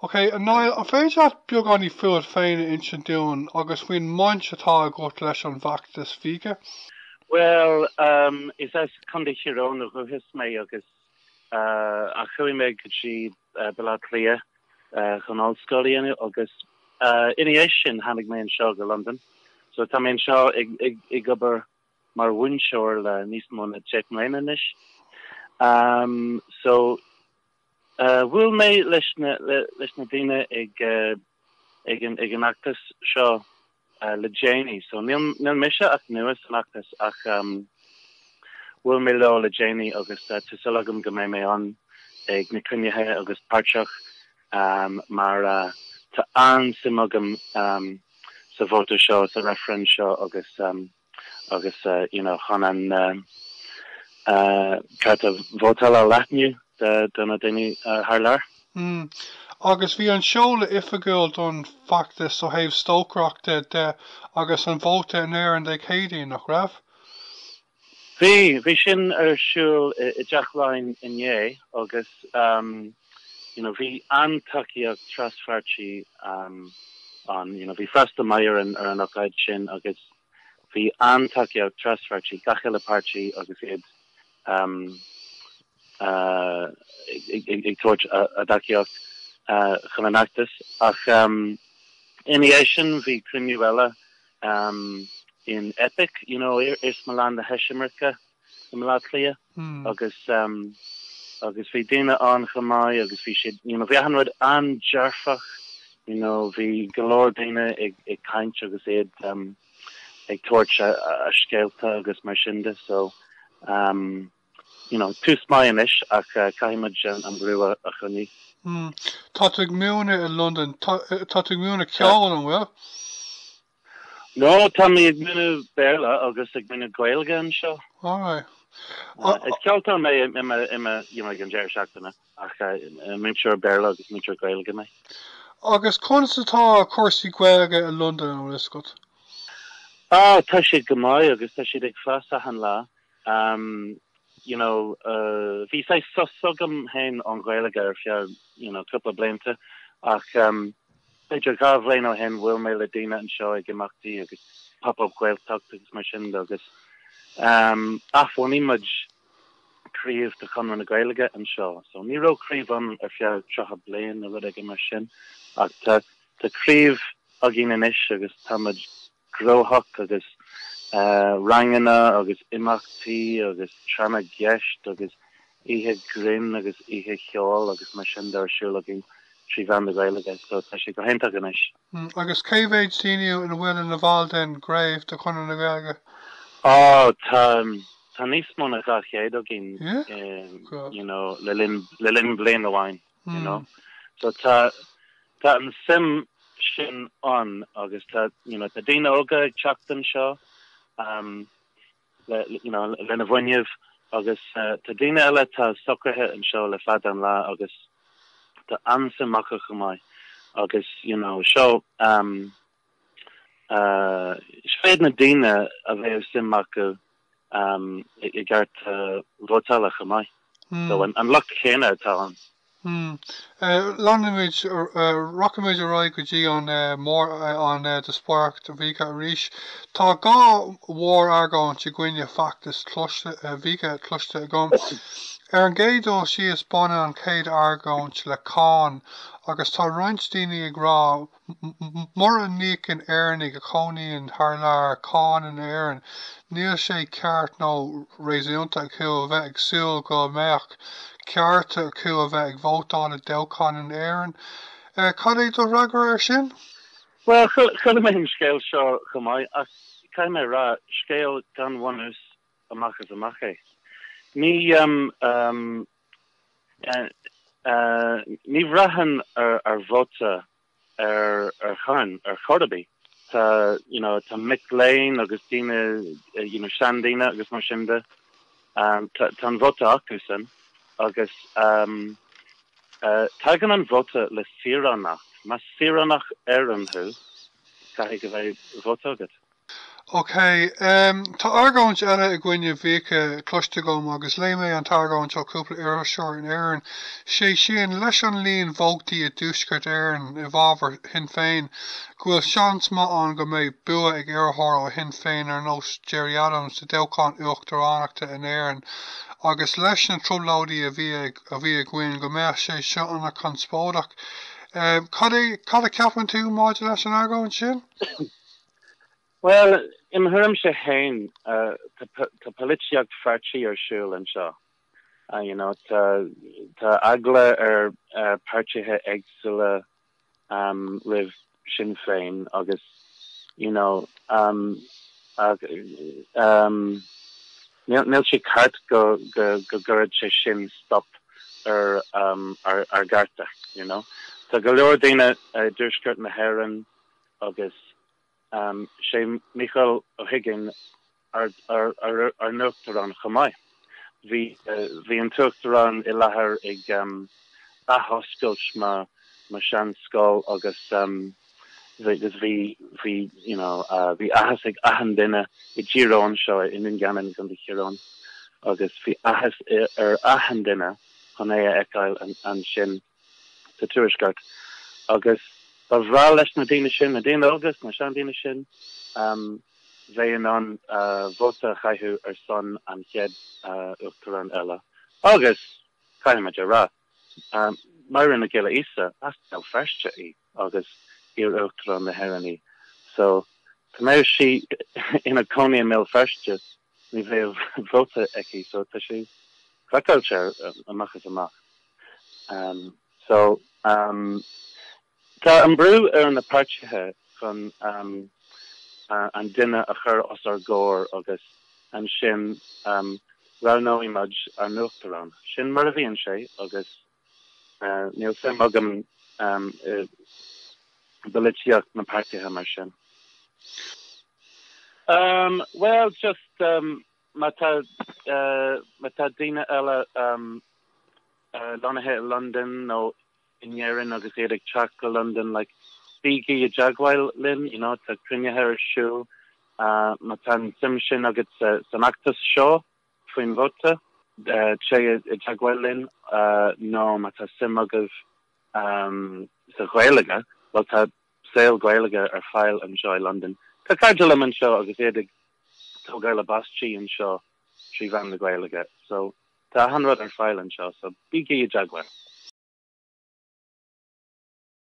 Ok, a Niall, an féidir leat beagáinín fút féin a insint dúinn agus faoin mbaint atá agat leis an bhfeachtas Fiche? Bhuel, is as Contae Thír Eoghain ó dhúchas mé agus ach chuaigh mé go dtí Baile Átha Cliath chun ollscoil a dhéanamh agus ina dhiaidh sin tháinig mé anseo go Londain. So tá mé anseo ag obair mar mhúinteoir le níos mó ná 10 mbliana anois. So Bhuail mé leis na leis na daoine ag ag an ag an fheachtas seo le déanaí. So níl níl mise ach nua san fheachtas ach bhuail mé leo le déanaí agus tá súil agam go mbeidh mé ann ag na cruinnithe agus páirteach mar tá an-suim agam sa vóta seo, sa reifreann seo agus agus you know chun an cearta vótála a leathnú do na daoine thar lear. Mm. Agus bhí an seoladh oifigiúil don feachtas ó thaobh stocaireachta de agus an vóta in Éirinn Dé Céadaoin, nach raibh? Bhí, bhí sin ar siúl i dTeach Laighean inné agus you know bhí an-tacaíocht traspháirtí ann, you know bhí freastal maith ar an ar an ócáid sin agus bhí an-tacaíocht traspháirtí, gach uile páirtí agus iad ag tabhairt a dtacaíocht chun an fheachtais. Ach ina dhiaidh sin bhí cruinniú eile in Eipic, you know, iarsmalann na heisimirce i mBaile Átha Cliath agus agus bhí daoine ann chomh maith agus bhí siad, you know, bhí achan rud an-dearfach, you know, bhí go leor daoine ag ag caint agus iad ag tabhairt a a scéalta agus mar sin de so you know, tús maith anois ach caithfidh muid an brú a a choinneáil. Tá tú ag múineadh i Londain, tá tá tú ag múineadh ceoil, an bhfuil? No, tá mé ag múineadh Béarla agus ag múineadh Gaeilge anseo. Alright. Is ceoltóir mé i mo, i mo, you know, ag an deireadh seachtaine ach múinteoir Béarla agus múinteoir Gaeilge mé. Agus conas atá cúrsaí Gaeilge i Londain, an bhfuil fhios agat? Ah, tá siad go maith agus tá siad ag fás achan lá. You know, bhí saghas sos agam féin ón Ghaeilge ar feadh, you know, cúpla blianta ach b'fhéidir dhá bhliain ó shin bhuail mé le daoine anseo ag imeachtaí agus Pop-Up Gaeltacht agus mar sin de agus athbhunaigh muid craobh de Chonradh na Gaeilge anseo. So ní raibh craobh ann ar feadh 30 bliain nó rud éigin mar sin ach tá tá craobh againn anois agus tá muid gnóthach agus ranganna agus imeachtaí agus tráth na gceist agus oíche ghrinn agus oíche cheoil agus mar sin de ar siúl againn trí mheán na Gaeilge so tá sé go hiontach anois. Agus cé mhéid daoine ina bhfuil ina bhall den gcraobh de Chonradh na Gaeilge? Ó tá tá níos mó ná 200 againn you know le linn le linn bliain amháin you know so tá Tá an suim sin ann agus tá you know tá daoine óga ag teacht anseo um le you know lena bhfuinneamh agus uh, tá daoine eile atá socraithe anseo le fada an lá agus tá an-suim acu chomh maith agus you know seo um uh, seo iad na daoine a bheadh suim acu um, i gceart uh, vótála chomh maith. So an, an lucht céanna atá ann. Hmm. Leanfaimid, rachaimid ar aghaidh go dtí an mór, an díospóireacht Mhíce arís. Tá dhá mhór-argóint i gcoinne feachtas cloiste, Mhíce cloiste agam. Ar an gcéad dul síos baineann an chéad argóint le cáin agus tá roinnt daoine ag rá Mura n-íocann Éireannaigh a chónaíonn thar lear cáin in Éirinn, níl sé ceart nó réasúnta acu a bheith ag súil go mbeadh cearta acu a bheith ag vótáil i dtoghchán in Éirinn. Cad é do fhreagra air sin? Bhuel, chuala mé an scéal seo chomh maith, ach caithfidh mé a rá, scéal gan bhunús amach is amach é. Ní, Ní bhraitheann ar vóta ar cháin ar chor ar bith. Tá you know tá mic léinn agus daoine you know seandaoine agus mar sin de, tá an vóta acusan agus tagann an vóta le saoránacht. Más saoránach Éireann thú, caithfidh go mbeidh vóta agat. Ok. Tá argóint eile i gcoinne Mhíce cloiste agam agus léigh mé an t-argóint ó chúpla iriseoir in Éirinn. Sé sin, leis an líon vótaí i dTuaisceart Éireann i bhfabhar Shinn Féin, go bhfuil seans maith ann go mbeidh bua ag iarrthóir ó Shinn Féin ar nós Gerry Adams sa dtoghchán uachtaránachta in Éirinn agus leis na trioblóidí a bhí a bhí againn go mbeadh sé seo an-chonspóideach. Cad é, cad a cheapann tú maidir leis an argóint sin? Bhuel, i mo thuairimse féin, tá polaitíocht pháirtí ar siúl anseo. You know, tá tá eagla ar páirtithe éagsúla roimh Sinn Féin agus, you know, níl sé ceart go go go gcuirfeadh sé sin stop ar ár gcearta, you know. Tá go leor daoine i dTuaisceart na hÉireann agus sé Mícheál Ó hUiginn ár n-uachtarán chomh maith. Bhí bhí an t-uachtarán i láthair ag athoscailt mo mo seanscoil agus agus bhí bhí you know bhí áthas ag achan duine i dTír Eoghain seo i nDún Geanainn i gContae Thír Eoghain agus bhí áthas ar achan duine chun é a fheiceáil ansin. sa Tuaisceart agus ba bhreá leis na daoine sin, na daoine óga is na seandaoine sin, bheith in ann vóta a chaitheamh ar son an chéad Uachtarán eile. Agus, caithfimid a rá, Máire Nic Giolla Íosa, as Béal Feirste í agus iar-Uachtarán na hÉireann í. So, dá mbeadh sí ina cónaí i mBéal Feirste, ní bheadh vóta aici, so tá sé craiceáilte amach is amach. So, tá an brú ar na páirtithe chun an duine a chur os ár gcomhair agus ansin roghnóidh muid ár n-uachtarán. Sin mar a bhíonn sé agus níl suim agam i bpolaitíocht na páirtithe mar sin. Bhuel, just má tá má tá daoine eile lonnaithe i Londain nó in Éirinn agus iad ag teacht go Londain, like, bígí i dteagmháil linn, you know, tá cruinnithe ar siúl, má tá an suim sin agat san fheachtas seo faoin vóta, téigh i dteagmháil linn, nó má tá suim agaibh sa Ghaeilge, bhuel tá saol Gaeilge ar fáil anseo i Londain. Tá cairde liom anseo agus iad ag tógáil a bpáistí anseo trí mheán na Gaeilge, so tá achan rud ar fáil anseo, so bígí i dteagmháil.